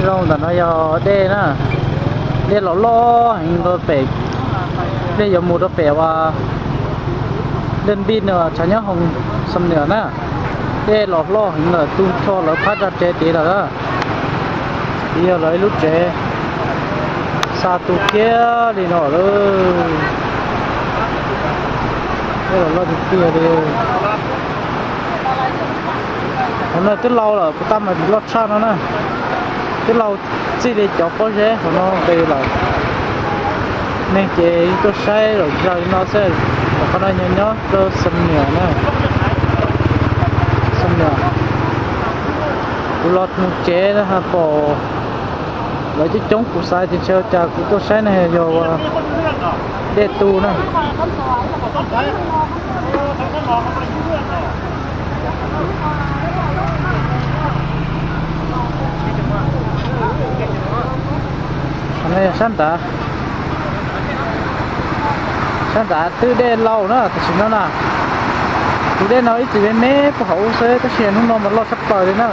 Zoo ntawm no yog dej na, dej los loj heev rau pem, dej yuav mus rau pem uas Dej Npij no, tshav nyob Hoo Xam Niam na. Dej los loj heev lawm, tu rho lawv phab tsa tsev tid lawm na. Tid yog lawv ib lub tsev xa tu kiag li no lawm. Dej los loj tiag tiag li. Qhov no twb lau lawm, puas tab mas tsis loj tshaj no na. Twb lau txij li cov pob zeb qhov no nqis lawm. Neeg ces tuaj saib los zog li no xwb, qhov no nyob nyob rau Xam Niam na. Xam Niam, kuv los mus tsev pom lawv coob coob, kuv xav tias ntshe cas kuv tuaj saib no yog dej tu na. Qhov no yog sab nrad, sab nrad twb dej laus na tam sim no na. Tus dej no ib txwm me me puag hauv ub xwb, tab sis hnub no mas loj tshaj plaws li na.